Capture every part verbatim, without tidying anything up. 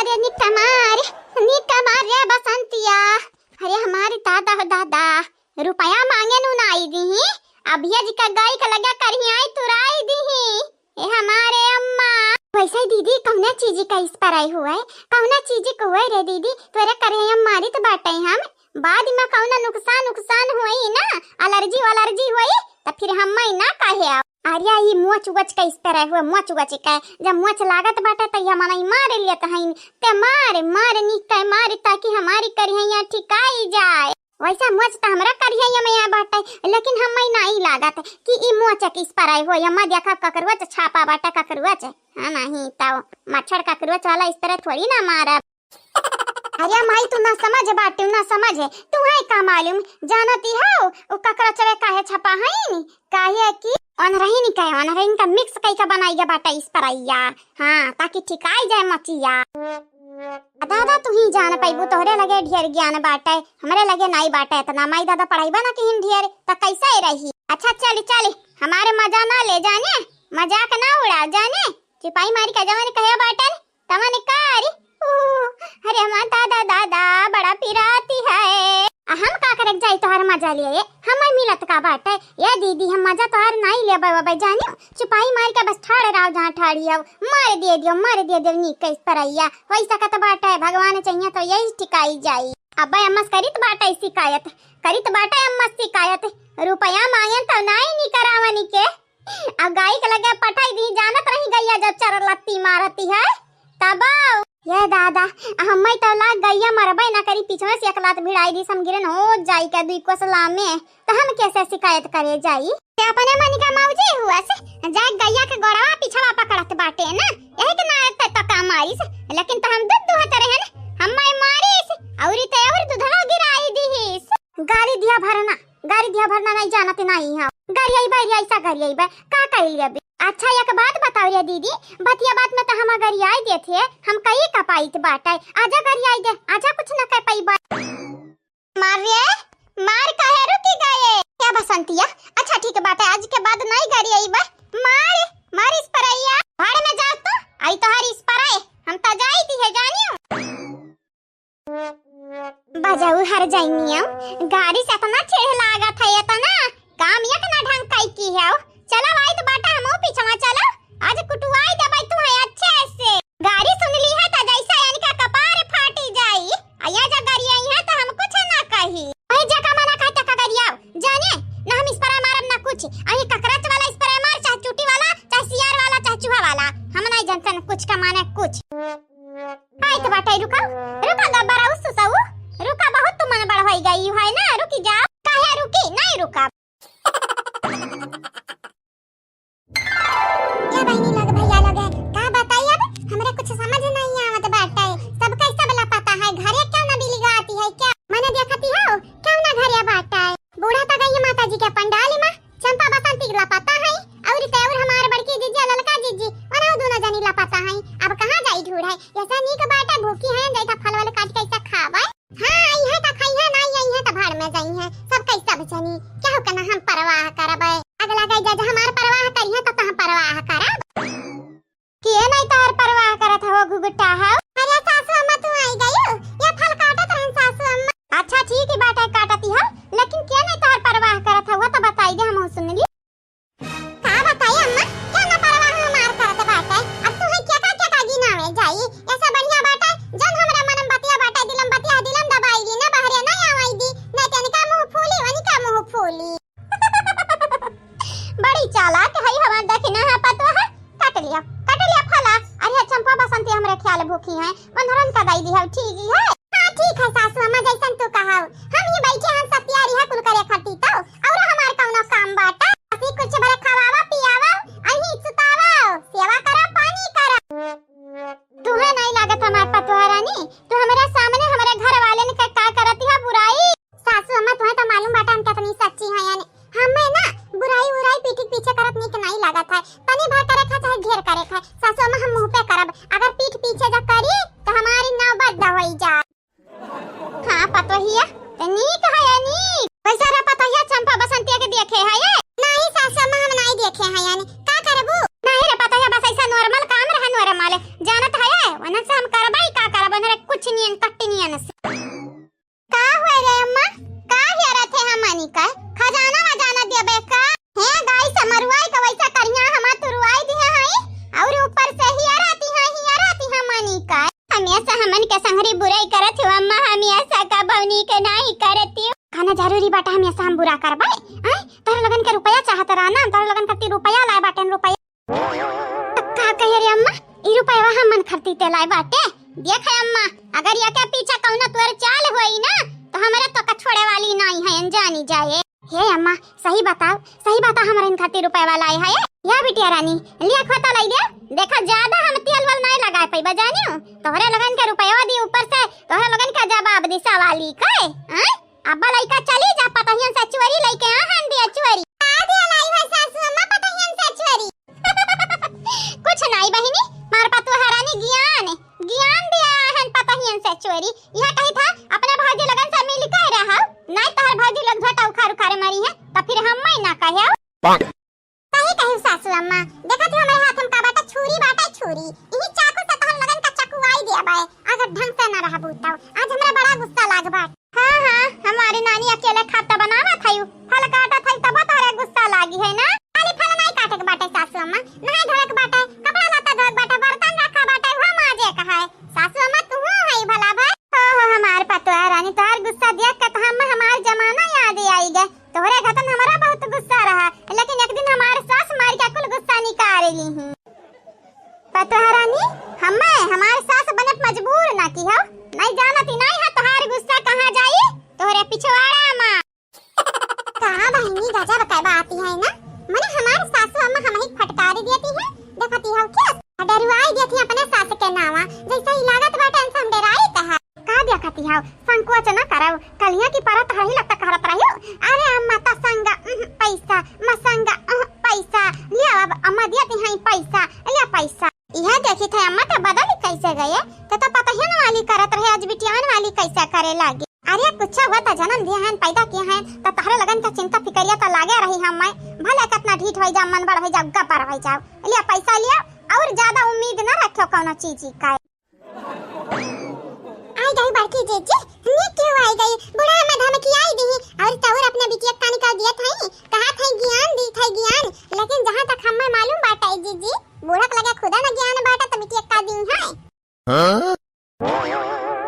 अरे निक मार, निक मार रे बसंतिया। अरे हमारी दादा हो दादा, रुपया मांगे नु नाई दीही, अभिया जी का गाई का लगा करियाई तुराई दीही। ए हमारे अम्मा। वैसे दीदी कौना चीज का इस पर आई हुआ है, कौना चीज को हुआ है रे दीदी, तोरे करे हम मारित बाटे हम, बाद में कौना नुकसान नुकसान हुई ना, एलर्जी वलर्जी हुई, तो फिर हम ना कहे आओ। अरे ई मोच वोच का इस पर आई हुआ, मोच वोच का, जब मोच लागत बाटे तो ये मनई मार लियत हईन, ते मार मार निक के मार ताकि हमारी करिया ठिकाई जाए। वैसा मोच त हमरा करिया में आ बाटे, लेकिन हम्मे नाई लागत कि ई मोच के इस पर आई हो, यम्मा देखा ककरोच छापा बाटे ककरोच। हाँ, नहीं तो मच्छर ककरोच वाला इस पर थोड़ी ना मारब। अरे माई, तू ना समझ बाटे, ना समझ, तू है का मालूम, जानती हो उ ककरोचवे काहे छपा हईन? काहे कि ओनरहिन का, ओनरहिन का मिक्स कई का बनाई गया बाटे इस पर आइया। हाँ, ताकि ठिकाई जाए मचिया। आ दादा, तू ही जान पैबू, तोहरे लगे ढेर ज्ञान बाटे, हमरे लगे नाई बाटे इतना। माई दादा पढ़ाईबा ना किहिन ढेर, त कैसे रही? अच्छा चल चल, हमारे मजा ना ले जाने, मजाक ना उड़ा जाने। चिपाई मारी का जवान कहे बाटन, तमन कारी। ऊ, अरे हमार दादा दादा, बड़ा पिराती है। आ हम का करक जाई तोहार मजा लिए, हमें मिलत का बाटे? ये दीदी हम मजा तोहार नाई लेबे वबे जानियो। चिपाई मार के बस ठाड़ रहो जहाँ ठाड़ी हो, मार दे दियो, मार दे दियो नीक के इस पर आइया। होई सकत बाटे भगवान चाहिए तो यही ठिकाई जाई। अबे अम्मस करित बाटे शिकायत, करित बाटे अम्मस शिकायत। रुपया मांगेन तो नाई नी करावनी के। अब गाई के लगे पठाई दी, जानत रही गैया जब चर लत्ती मारती है तब। ये दादा, हम्मे तो लाग गैया मरबे ना करी, पीछे से एक लात भिड़ाई दी, समगिरन हो जाई के दुई कोसला में, तो हम कैसे शिकायत करे जाई? ते अपने मन का मौजी हुआ से, जा गैया के गोड़वा पिछवा पकड़त बाटे ना, यही के ना ते तो का मारिस, लेकिन तो हम दूध दुहत रहे ना, हम्मे मारिस, औरी ते और दूधवा गिराई दीहिस। गारी दिया भरना, गारी दिया भरना नहीं जानत नहीं है। गारी आई बा, ऐसा गारी आई बा, का कइल अबे? अच्छा एक बात बताओ रे दीदी, बतिया बात में तो हम गारी आई देत है, हम कई का पाइत बाटे। आजा गारी आई दे, आजा कुछ ना कह पाई बात। मार रे, मार काहे रुकी गए? क्या बसंतिया? अच्छा ठीक बाटे, आज के बाद नहीं गारी आई बा। मार, मार इस पर आइया। भाड़ में जा तू, आई तोहार इस पर आए, हम तो जाई थी है जानियो। बजाऊ हर जइनियो, गारी से इतना चिढ़ लागत है, इतना काम एक ना ढंग कई की है। चला भाई तो बाटा हमो पीछवा चला, आज कुटुआई देबै तू है अच्छे से। गारी सुन ली है तो जैसे इनका कपार फाटी जाई, आ ये जो गारी आई है तो हम कुछ ना कही। भाई जका मना खाए तका गारी आओ, जाने ना हम इस पर मारब ना कुछ, अही ककरच वाला इस पर मार, चाहे चूटी वाला, चाहे सियार वाला, चाहे चूहा वाला, हम नहीं जानते ना कुछ का माने कुछ। आइत बाटे, रुका, रुका गब्बरा उसु सऊ, रुका, बहुत तुमन बड़ होई गई है ना, रुकी जा। काहे रुकी? नहीं रुका। क्या बहनी लोग, भैया लोग है, का बताई अब, हमरे कुछ समझ नहीं आवत बाटे। सबका सब लपता है, घरे क्यों ना बिली गाती है क्या? मने देखती हो, क्यों ना घरे बाटे। बूढ़ा तो गई माता जी के पंडाल में, चंपा बसंती के लपता है, और ते और हमार बड़की जीजी, ललका जीजी, उन्हों दोनों जनी लपता है। अब कहाँ जाई ढूंढे? ऐसा नीक बाटे भूखी हैं, जैसा फल वल काट के ऐसा खावे। हाँ, आई है तो खाई है, ना आई है तो भाड़ में जाई है। सब कैसा बचनी, क्या हो के ना हम परवाह करबे? अगला गई जज हमार परवाह करी है तो कहाँ परवाह करब? के नहीं तोहर परवाह करत हो, घुघुटा हो। अरे सासू अम्मा, तू आई गयू? ये फल काटत रहन सासू अम्मा। अच्छा ठीक ही बाटे, काटती हो, लेकिन के नहीं तोहर परवाह करत हो, वो तो बताई दे, हम सुन ली। का बताई अम्मा, क्या ना परवाह हमार करत बाटे। अब तू है क्या का, क्या का गिनावे जाई? ऐसा बढ़िया बाटे, जन हमरा मनम बतिया बाटे, दिलम बतिया, दिलम दबाई ली ना, बहरे ना आवाई दी, नहीं तो इनका मुंह फूली, वनिका मुंह फूली। बड़ी चालाक है हमार दखिना है पतवा है। काट लिया, काट लिया फला। अरे चंपा बसंती हमरे ख्याल भूखी हैं, बंधरन का दाई दी है, ठीक ही है। हाँ ठीक है सासू अम्मा, जैसन तू कहा। हम ही बैठे हैं सब तैयारी है कुल करे खाती तो, और हमार कौनो काम बाटा? असी कुछ भरे खवावा पियावा, अही सुतावा, सेवा करा पानी करा। तुम्हें नहीं लागत हमार पतवा रानी, तू हमारे सामने हमारे घर वाले ने का, का करती है बुराई? सासू अम्मा, तुम्हें तो मालूम बाटा हम कितनी सच्ची हैं, यानी हमें ना बुराई उराई पीठ पीछे करत नीक नहीं लागत है। तनी भर करे खा चाहे ढेर करे खा, सासू अम्मा हम मुंह पे करब, अगर पीठ पीछे जा करी तो हमारी नौबत द होई जा। हाँ पतोहिया, तो नीक है या नीक? वैसा रे पतोहिया चंपा बसंतिया के देखे है ये? नहीं सासू अम्मा, हम नहीं देखे हैं, यानी का करबू? नहीं रे पतोहिया, बस ऐसा नॉर्मल काम रहा, नॉर्मल जानत है ये, वनन से हम करबाई का कर मन के संगरी बुराई करत हो अम्मा, हम ऐसा कबहुँ नीक नाहीं करती। खाना जरूरी बाटे, हम ऐसा हम बुरा करबे? आय, तोहरे लोगन के रुपया चाहत रहा ना, तोहरे लोगन खातिर रुपया लाए बाटेन, रुपया। त का कहे रे अम्मा, ई रुपयवा हमन खरती ते लाए बाटे। देख है अम्मा, अगर एके पीछे कउनो तोर चाल होई ना, त हमरे तोका छोड़े वाली नाहीं है, जानी जाए। हे अम्मा, सही बताओ, सही बताओ, हमरे इन खातिर रुपयवा लाए है। या बिटिया रानी, लिया खोता लाई दे। देखा, ज्यादा हम तेल वाल नाहीं लगाए पइबा, जानियो। तोहरे लोगन के रुपयवा दी ऊपर से, तोहरे लोगन का जवाब दी सवाली के, हैं? अब्बा लइका चली जा, पतहियन से चोरी लइके आहन दिया चोरी। का दिया लाई है सासू अम्मा पतहियन से चोरी? कुछ नाहीं बहिनी, मार पतोहा रानी ज्ञान, ज्ञान दिया आहन पतहियन से चोरी। यह कही था, अपने भौजी लोगन से मिल के रहो, नाहीं तोहर भौजी लोग झोटा उखाड़ उखाड़ मरी है, तो फिर हम मैं ना कहे। सही कही सासू अम्मा, देखत हो हमरे हाथ में का बाटे, छुरी बाटे, छुरी। इही चाकू से तोहन लोगन का चकुआई दिया बाए, अगर ढंग से ना रहबू तब। आज हमरा बड़ा गुस्सा लाग बाटे। हाँ, हाँ, हमारी नानी अकेले खाता बनावत है, फल काटत है, तब तोहरे गुस्सा लागी है ना? खाली फल नाहीं काटे के बाटे सासू अम्मा, नहाए धोए के बाटे, कपड़ा लत्ता धोए के बाटे, बर्तन रखा बाटे, वो माजे का है। सासू अम्मा, तू है भला भाई? हो, हो, हमार पतोहा रानी, तोहार गुस्सा देख के तो हम, हमार जमाना याद आई गए। तोहरे घतन हमरा बहुत गुस्सा रहा, लेकिन एक दिन हमार सास मार के कुल गुस्सा निकाल ली ही। पतोहा रानी, हमें हमार सास बने मजबूर ना की हो, नाहीं जानती नाहीं है तोहार गुस्सा कहाँ जाई, तोहरे पिछवाड़ा मा। कहा बहिनी, गजब के बात है ना, मने हमार सासू अम्मा हमही फटकारी देती है, देखती हो क्या? डरुआई देती अपने सास के नावा, जैसे ही लागत बाटे इनसे हम डराई कहा। का देखती हो, संकोच न करव, कलिया की परत हही लगता करत रहियो। अरे अम्मा, त संगा, उह, पैसा, म संगा, उह, पैसा, लिया अब अम्मा देती हैं पैसा, लिया पैसा। यह देखी थे अम्मा, त बदल कैसे गए, त, त पतहियन वाली करत रहे, आज बिटियावन वाली कैसे करे लागी। अरे कुछ हुआ त जन्म दिए हैं, पैदा किए हैं, त तहरे लगन का चिंता फिकरिया त लागे रही हम मैं। भले कितना ढीठ हो जाओ, मन बड़ हो जाओ, गब्बर हो जाओ, लिया पैसा लिया, और ज्यादा उम्मीद न रखो कौनो चीज का। आई गई बड़की जीजी, नीक क्यों आई गई? बूढ़ा में धमकी आई दी, और तौर अपने बिटिया का निकाल दिया था, कहा था ज्ञान दी था ज्ञान, लेकिन जहाँ तक हमें मालूम बाटे जीजी, बूढ़ा के लगे खुदा न ज्ञान बाटे त बिटिया का दी है। हाँ?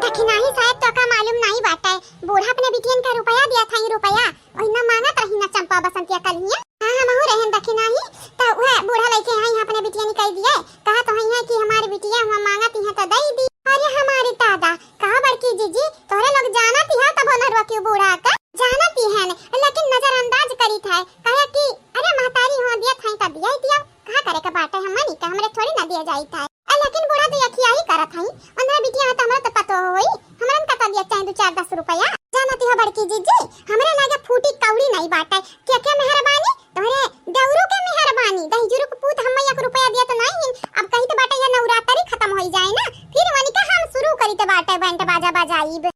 दखिनाही साहब, तोका मालूम नाहीं बाटे, बूढ़ा अपने बिटियन का रुपया दिया था, रुपया, ओहिना मांगत रही ना चंपा बसंतिया कलिया। हाँ, हमहू रहन दखिनाही, त वह बूढ़ा लइके आई अपने बिटियन कह दिए, कहा तो है कि हमारी बिटिया हुआ मांगत ही है त दे दी। अरे हमारी दादा, कहा बड़की जीजी, तोहरे लोग जानत ही है तब नरुआ क्यों बूढ़ा का जानत ही है न, लेकिन नजरअंदाज करी था, कहे कि अरे महतारी हो दिया था त दिया ही दिया, कहा करे के बाटे हम मनी का हमरे थोड़ी ना दिया जाई था। ए, लेकिन बूढ़ा तो यखिया ही करत हई। उन्हें बिटिया में तो हमरा तो पतो होई, हमरन का तबियत चाहे दो चार दस रुपया। जानती हो बड़की जीजी, हमरे लागे फूटी कौड़ी नहीं बाटे। के के मेहरबानी? तोहरे देवरू के मेहरबानी, दहिजुरू के पूत हम्मे एक रुपया दिया तो नहीं हिन। अब कही तो बाटे ये नवरात्रि खत्म होई जाए ना, फिर वनिका हम शुरू करी तो बाटे बैंड बाजा बजाइब।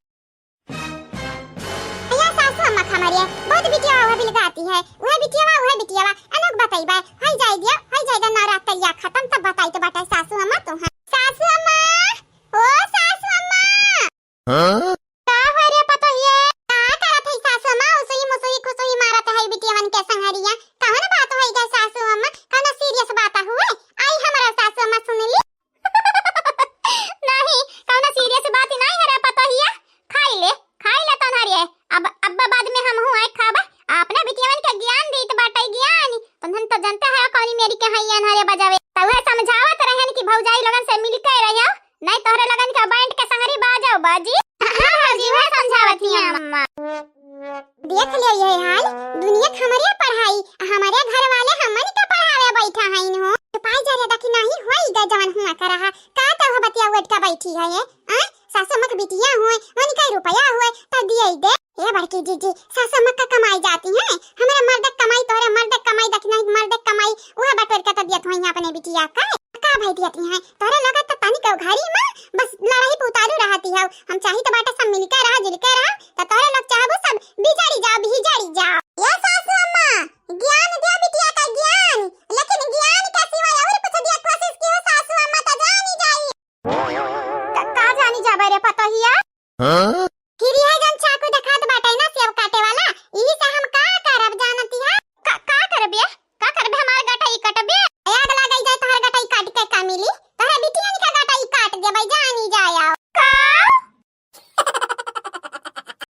या सासू अम्मा खमरिया, बहुत बिटिया वह बिलगाती है, वह बिटिया, वह बिटिया, अनोख बताई बा, हई जाई दिया, हई जाई दा नवरात्रिया खत्म तब बताई तो बाटे सासू अम्मा तू है। सासू अम्मा, ओ सासू अम्मा। हाँ? का हो रे पतोहिए? का करत है सासू अम्मा? उसुई मुसुई खुसुई मारत है बिटियावन के संगरिया। कौन बात होई गए सासू अम्मा? कौनो serious बात हुए? आई हमारा सासू अम्मा सुन ली। नहीं, कौनो serious बात ही नहीं है रे पतोहिया। खाई ले, खाई ले तोन्हरिए। अब, अब बाद में हम हुआ खाबा। अपने बिटियावन के ज्ञान दीत बाटे ज्ञान। तोन्हन तो जानते हैं कौनी मेरी के हइया अन्हरे बजावे। त उहे समझावत रहन कि भौजाई लोगन से मिल के रहियो, नहीं तोहरे लोगन के बैंड के संगरी बाजाओ बाजी। हाँ भौजी, उहे समझावत ही अम्मा। देख लियो ये हाल, दुनिया के हमरे पढ़ाई, हमरे घर वाले हमन के पढ़ावे बैठा हइन हो। चुपाई जा रे दखिनाही, होई गए जवन हुआ कर रहा। का तो हो बतिया उठ के बैठी है ये? आ? सासू अम्मा के बिटिया हुए, वनिका रुपया हुए, त दिए ही दे। ए बड़की जीजी, सासू अम्मा का कमाई जाती है, हमारे मर्द के कमाई, तोहरे मर्द के कमाई, दखिनाही मर्द के कमाई, उहे बटोर के त दियत हुई अपने बिटिया का। का भाई दियत हैं? तोहरे लगा त तनिक घरी में बस लड़ाई पे उतारू रहती हो। हम चाही त बाटे सब मिलके रहा, जुलके रहा, त तोहरे लोग चाहबू सब बिजड़ी जाओ, बिजड़ी जाओ। ये सासू अम्मा, ज्ञान दिया बिटिया का ज्ञान, लेकिन ज्ञान के सिवा और कुछ दिया कोशिश की हो सासू अम्मा त जानी जाई। का, का जानी जाबे रे पतोहिया? हाँ? फिर यह जन चाकू देखात बाटे ना सेव काटे वाला, यही से हम का करब जानती है? का, का करबे? का करबे हमार गटई कटबे?